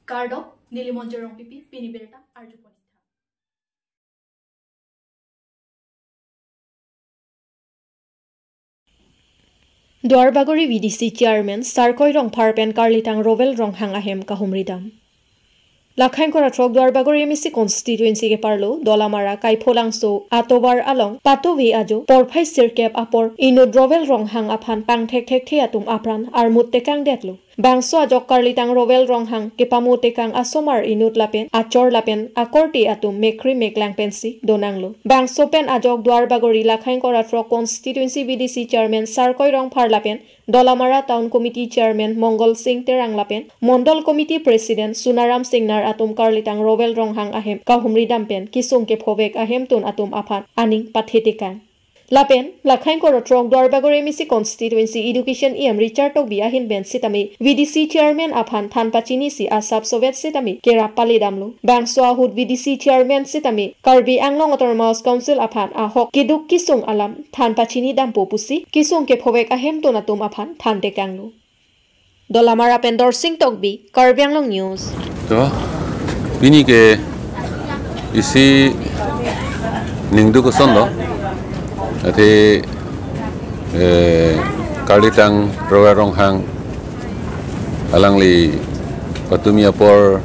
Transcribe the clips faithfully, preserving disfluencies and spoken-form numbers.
Kardom, neli Monjir Rongpipi, pini birta arjuponit. Duarbagori V D C Chairman Sarkoi Rongphar pen Karlitang Rowel Ronghang ahem kahumri dam. Lakhain kora throk Duarbagori M A C constituency keparlo Dolamara Kaipholangso atovar along patove ajo porphai sirkep apor inut Rowel Ronghang aphan pangthek thekthe atum apran armut tekangdetlo. Bangso ajok Karlitang Rowel Ronghang kepamo tekang asomar inut lapen achor lapen akorte atum mekri meklang pensi donanglo. Bangso pen ajok Duarbagori Lakhain kora throk constituency V D C chairman Sarkoi Rongphar lapen Dolamara Town Committee Chairman Mongol Sing Terang lapen Mondol Committee President Sunaram Singnar atum Karlitang Rowel Ronghang ahem kahumri dam pen kisung kephovek ahemtun atum aphan aning pathe tekang. Lapen Lakhain kora throk Duarbagori M A C constituency education E M Richard Tokbi ahin pen sitame V D C chairman aphan than pachinisi asap sovet sitame kerap pale damlo. Bangso ahut V D C chairman sitame Karbi Anglong Autonomous Council aphan ahok keduk kisung alam than pachini dampo pusi kisung kephovek ahemtun atum aphan than tekanglo. Dolamara pen Dorsing Tokbi, Karbi Anglong News. To, pini ke isi ningduk kosonlo. Athe, eh, Karlitang Rowel Ronghang alangli patumi apor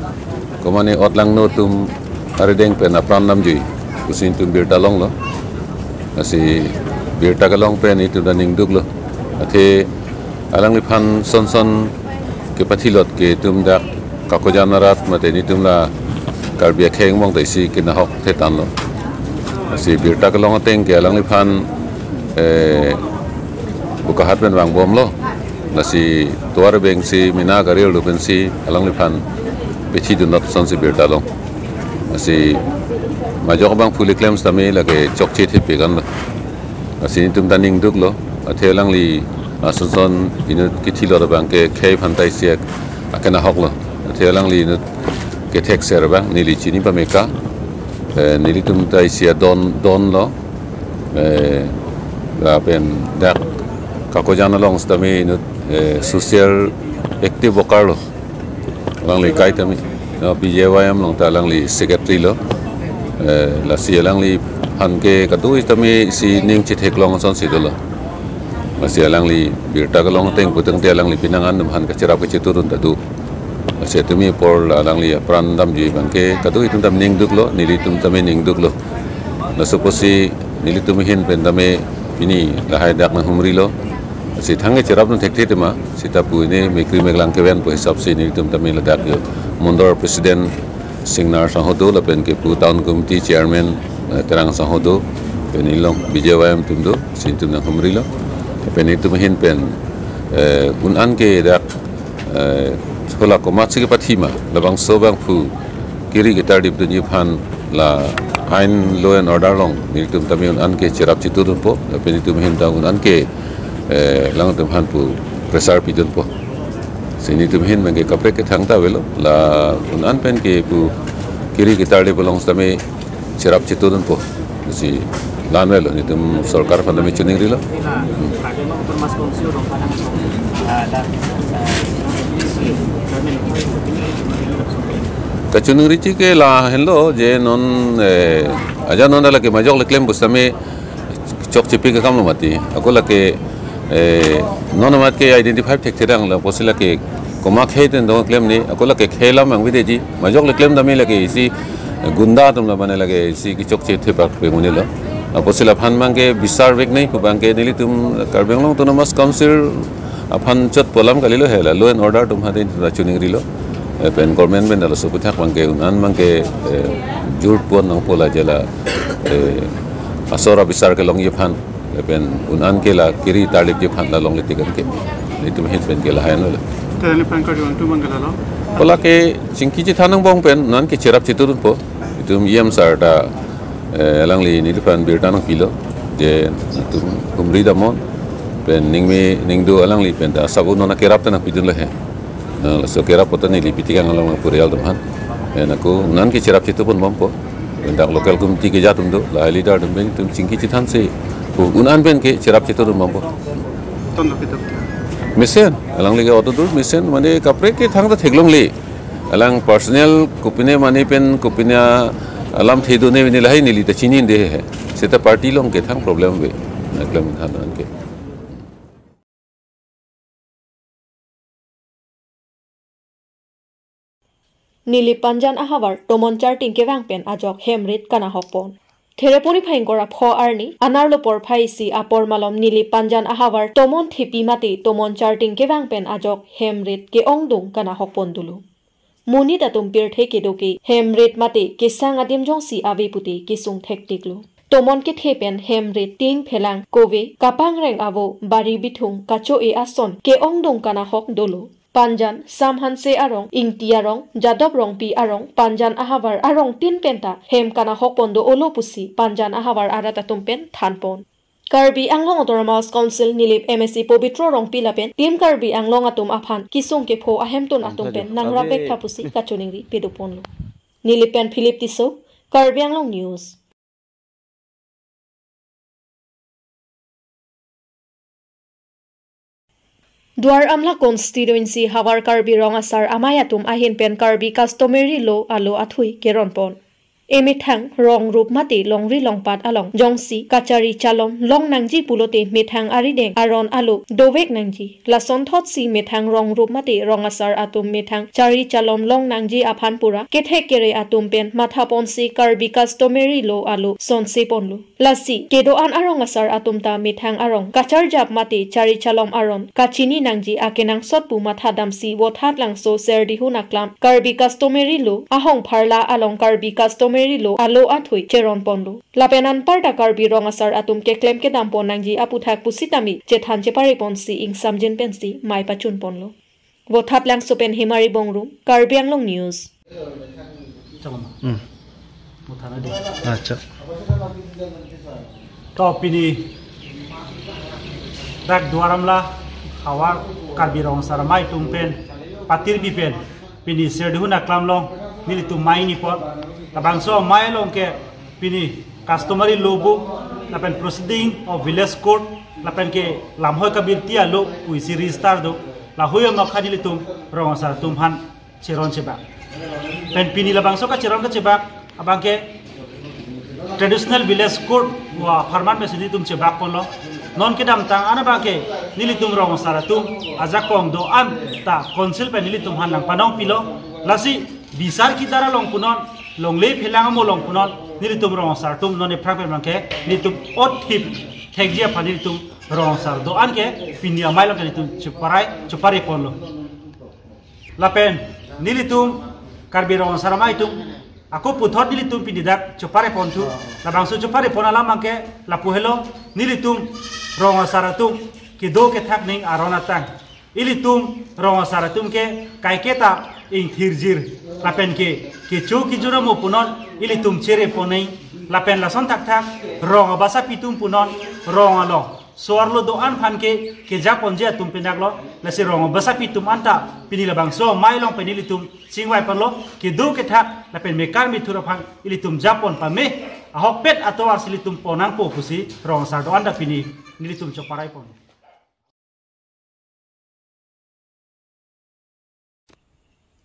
komane otlangno atum arideng pen apran damjui pusi itum birta longlo. Lasi birta kelong pen itum ta ningduklo. Athe alangliphan son son kepathilot ke itum dak Kakojan arat mate nitum la Karbi akhei angbong ta isi kenahok thetanlo. Lasi birta kelong ateng ke alangliphan, eh, Bokahat pen vangbomlo. Lasi tovar abeng si mina gari arlo pensi alangliphan pethidunlot sonsi birta long. Lasi majok abangphu le klem sitame lake chokche thepi kanlo. Lasi nitum ta ningduklo. Athe alangli ason son inut kethilot abang ke khei aphan ta isi akenahoklo. Athe alangli inut kethekser abang neli chini pameka. Eh, nelitum ta isi adon donlo. Eh, lapen dak Kakojan along sitame inut, eh, social active worker lo. Alangli kai tame, no, P J Y M along ta alangli secretary lo. Eh, lasi alangliphan ke kadokave tame isi ning chetheklong asonsi dolo. Lasi alangli birta kelong ateng putangte alangli pinangan atum aphan kacherap kachetur atum ta do. Lasi tumi apor la alangli apran damji abang ke kadokave itum tame ningduklo, nelitum tame ningduklo. Laso apotsi nelitum ahin pen tame pini lahai dak nanghumrilo. Lasi thang kecherapdun thekthe tema, seta pu ini mekri meklang kevanpo hisapsi nelitum tame ladak yo Mondol President Singnar sangho do, lapen kepu Town Committee Chairman, eh, Terang sangho do, pen inglong B J Y M atum do, si itum nanghumrilo. Pen itum ahin pen, eh, un-an ke dak, eh, hala komatsi kepathi ma, labangso abangphu kiri ketarlipdunji aphan la ain law and order along nelitum tame un-an ke cherap chiturdunpo, lapen itum ahin ta un-an ke, eh, alangtum aphan pu pressure pidunpo. Si nitum ahin abang ke kaprek ke thangta avelo, la un-an pen kepu kiri ketarlip along sitame cherap chiturdunpo. Si la-an avelo, nitum sorkar aphan tame chiningrilo. Kachiningri chik ke lahenlo je non, eh, aja non hala ke majok le klem pusitame chokchepi ke kamlo mati. Ako lake, eh, non amat ke identify thekthe tanglo, apotsi lake komat khei atum do klemne, ako lake khei alam abang avedeji, majok le klem tame lake isi gunda atum la mane lake isi kechokche thepak pe ngunilo. Apotsi laphan abang ke bisar vek nai pu abang ke nelitum Karbi Anglong Autonomous Council aphan chotpo alam kalilo, hala law and order atum aphan ta chiningrilo. Eh, pen government pen laso aputhak abang ke un-an abang ke, eh, jur pon nangpo la je la, eh, asor abisar kelongji aphan, eh, pen un-an ke la kiri tarlipji aphan la longle tigan ke. Itum ahin pen ke lahai anlo. Te neli pangkar juang tu manggala lo. Hala ke chingki chethan angbong pen un-an ke cherap chiturdunpo. Itum E M sir ta, eh, alangli neliphan birta nangpilo. Je itum humri damnon. Pen ningme ningdo alangli pen ta sabu nona kerap ta nangpidunlo he. Na, laso kerap apot ta neli pi tikang along purial atum aphan. Eh, nako un-an ke cherap chiturponbompo. Dak local committee keja atum do, lahai leader atum pen itum chingki chethansi pu un-an pen ke cherap chiturdunbompo. Ton lo kitu. Mesen, alangli ke auto dur mesen, mane kaprek ke thangta theklongle. Alang personal kopine mane pen kopine alamthe do ne pini lahai neli ta chinine he. Seta party along ke thang problem ave. Nangklam than an ke. Nilip Panjan ahavar tomon charting kevang pen ajok hem rit kanahok pon. Thereponi phaingkora pho arni, anerlo porphai isi apor malom Nilip Panjan ahavar tomon thepi mate tomon charting kevang pen ajok hem rit ke-ongdung kanahok pon dolo. Monit atum pirthe kedo ke hem rit mate kesang adim jongsi ave pute kesung thektiklo. Tomon kethe pen hem rit ting phelang kove kapangreng avo bari bithung kacho-e ason ke-ongdung kanahok dolo. Panjan, Sam Hanse arong, Ingti arong, Jadop Rongpi arong, Panjan ahavar arong tin penta hem kanahok pon do-olo pusi Panjan ahavar arat atum pen than pon. Karbi Anglong Autonomous Council Nilip M A C Pobitro Rongpi lapen Team Karbi Anglong atum aphan kesung kepho ahemtun atum pen nangrap vek tha pusi kachoningri pado ponlo. Nilip pen Philip Tisso, Karbi Anglong News. Duar Amla constituency havar Karbi Rong Asar Amei atum ahin pen Karbi customary law alo athui keron pon. Emethang rong rup mate longri longpat along jongsi kachari chalom long nangji pulote methang arideng aron alo dovek nangji. Lasonthotsi methang rong rup mate rong asar atum methang chari chalom long nangji aphan pura kethek kere atum pen matha ponsi Karbi customary law alo sonse ponlo. Lasi kedo-an arong asar atum ta methang arong kacharjap mate chari chalom aron kachini nangji akenangsot pu matha damsi Vothatlangso Serdihun aklam Karbi customary law ahong pharla along Karbi customary law alo athui cheron ponlo. Lapen anparta Karbi rong asar atum keklem kedam pon nangji aputhak pusitame chethan chepare ponsi ingsamjin pensi mei pachun ponlo. Vothatlangso pen Hemari Bongrung, Karbi Anglong News. Chong ma. Hmm. Mo thana de. Acha. To pini dak Duar Amla havar Karbi Rong Asar Amei atum pen patirpi pen pini Serdihun aklam along nelitum mei ni pon. Labangso amei along ke pini customary law book lapen proceeding of village court lapen ke lamhoi kabirti alo puisi register do, lahui anokha nelitum rong asar atum aphan cheron chebak. Pen pini labangso kacheron kachebak abang ke traditional village court apharman pensi nelitum chebak ponlo. Non kedamtang an abang ke nelitum rong asar atum ajakong do-an ta council pen nelitum aphan nangpanong pilo. Lasi bisar kidar along punon, longle phelang amo along punon, nelitum rong asar atum non ephrang pen abang ke nelitum othip thekji aphan nelitum rong asar do-an ke pini amei along ke nelitum cheparai chepare ponlo. Lapen nelitum Karbi Rong Asar Amei atum ako puthot nelitum pini dak chepare ponthu. Labangso chepare pon alam abang ke lapu helo, nelitum rong asar atum kedo kethak ning aron atang. Ilitum rong asar atum ke kaiketa ingthirjir lapen ke kecho kejun amo punon ilitum chere ponnang lapen lason thakthak rong abasapi atum punon rong along so-arlo do-an aphan ke keja ponji atum pendak lo. Lasi rong abasapi atum anta pini labangso amei along pen ilitum chingvai ponlo, kedo kethak lapen mekar methur aphan ilitum japon pame, ahokpet atovar si ilitum ponnangpo pusi rong asar do-an ta pini nelitum cheparai pon.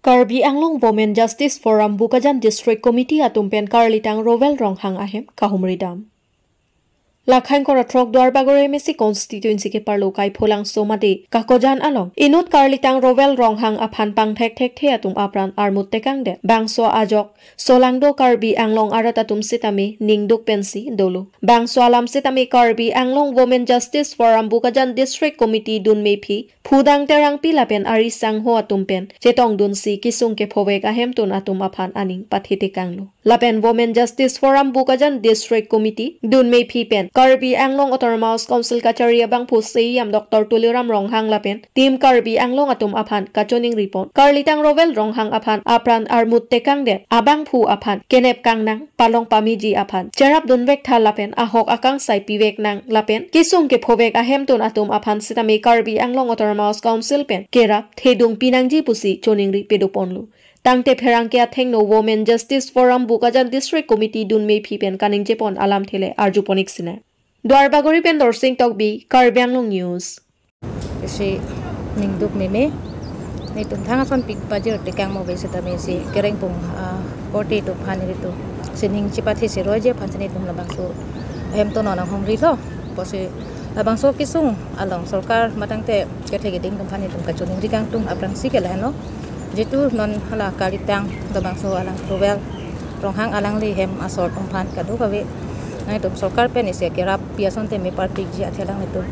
Karbi Anglong Women Justice Forum Bokajan District Committee atum pen Karlitang Rowel Ronghang ahem kahumri dam. Lakhang kora throk Duarbagori M A C constituency keparlo Kaipholangso mate Kakojan along inut Karlitang Rowel Ronghang aphan pangthek thekthe atum apran armut tekangdet. Bangso ajok solangdo Karbi Anglong arat atum sitame ningduk pensi dolo. Bangso alam sitame Karbi Anglong Women Justice Forum Bokajan District Committee dunmephi Phudang Terangpi lapen ari sangho atum pen chetongdunsi kesung kephovek ahemtun atum aphan aning pathitekanglo. Lapen Women Justice Forum Bokajan District Committee dunmephi pen Karbi Anglong Autonomous Council kachari abangphu C E M Doctor Tuliram Ronghang lapen Team Karbi Anglong atum aphan kachoningri pon Karlitang Rowel Ronghang aphan apran armut tekangdet abangphu aphan kenep kangnang palong pameji aphan cherapdun vek tha lapen ahok akangsai pivek nang lapen kesung kephovek ahemtun atum aphan sitame Karbi Anglong Autonomous Council pen kerap thedung pinangji pusi choningri pado ponlo. Tangte pherangke athengno Women Justice Forum Bokajan District Committee dunmephi pen kaningje pon alamthe le arju pon-ik sine. Duarbagori pen Dorsing Tokbi, Karbi Anglong News. Isi ningduk meme Netum thang ason pik pajir tekang mo be setame si kereng pung, ah, korte atum aphan netum sining chepathesi roji aphan si netum labangso ahem tonon nanghumrilo. Pusi labangso kesung along sorkar matangte kethek keding atum aphan netum kachiningri kangtung aphrangsi ke laheno. Jitu non hala karitang labangso alang Rural Ronghang alangli hem asor atum aphan kadokave nangtum sorkar pen isi kerap pi ason tame party ji athe alang netum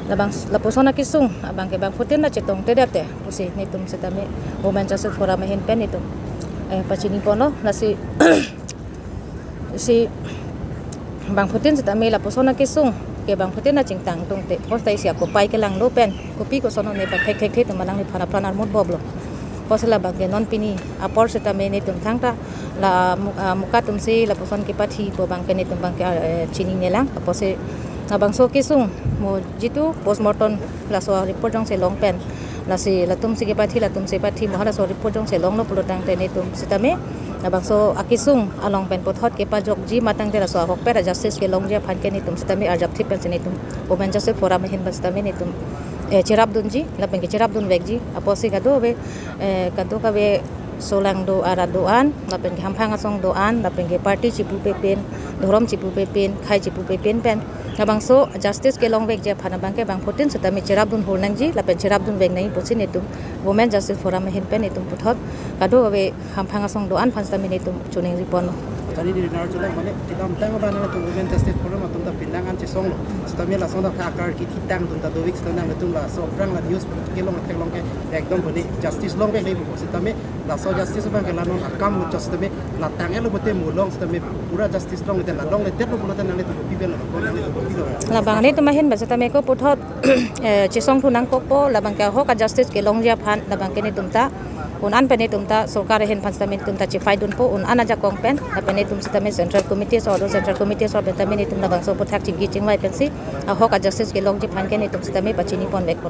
labang lapuson akesung abang ke bangphutin la chetongtedetde pusi netum setame Women Justice Forum ahin pen netum, eh, pachiniponlo. Lasi si bangphutin setame lapuson akesung ke bangphutin la chingtang tungte, pos tai isi akopai kelanglo pen kopi koson ne pathekthekthe atum alangliphan apran armut boblo. Pos labang ke non pini apor setame netum thangta la mu-, ah, muka atumsi lapuson kepathipo abang ke netum abang ke, eh, chininelang. Pusi labangso kesung mo jitu postmortem laso report jongsi long pen, lasi latumsi kepathi, latumsi pathi mo halaso report jongsi longlo pulo tangte netum setame labangso akesung along pen puthot kepajokji matangte laso ahokpet a-justice kelongji aphan ke netum setame arjapthip pensi netum Women Justice Forum ahin pen setame netum, eh, cherapdunji lapen ke cherapdunvekji. Apotsi kadokave, eh, kadokave solang do, arat do-an, lapen ke hamphang asong do-an, lapen ke party chipupe pen, dhorom chipupe pen, khei chipupe pen pen labangso justice kelongvekji aphan abang ke bangphutin setame cherapdun hor nangji lapen cherapdunvek nangji pusi netum Women Justice Forum ahin pen netum puthot kadokave hamphang asong do-an aphan setame netum chiningriponlo. Kali di dinar chulai mane kedamtang abang nangtum Women Justice Forum atum ta pinang an chesonglo. Setame lason ta thakar kithitang atum ta dovik setame nangtum laso aphrang la news kelong theklong ke ekdom boni justice longvek nangji pu setame laso justice abang ke la non akam mo setame la tang-etlo pote mo long setame pura justice longledet, la longledetlo pulote nanglitum kopi pen lo, nanglitum kopilo? Labang netum ahin pen setame ko puthot, eh, chesongthu nangkokpo, labang ke ahok a-justice kelongji aphan labang ke netum ta un-an pen netum ta sorkar ahin aphan setame netum ta chephaidunpo un-an ajakong pen, lapen netum setame Central Committee asor do, Central Committee asor pen tame netum labangso aphuthak chingki chingvai pensi ahok a-justice kelongji aphan ke netum setame pachiniponvekpo.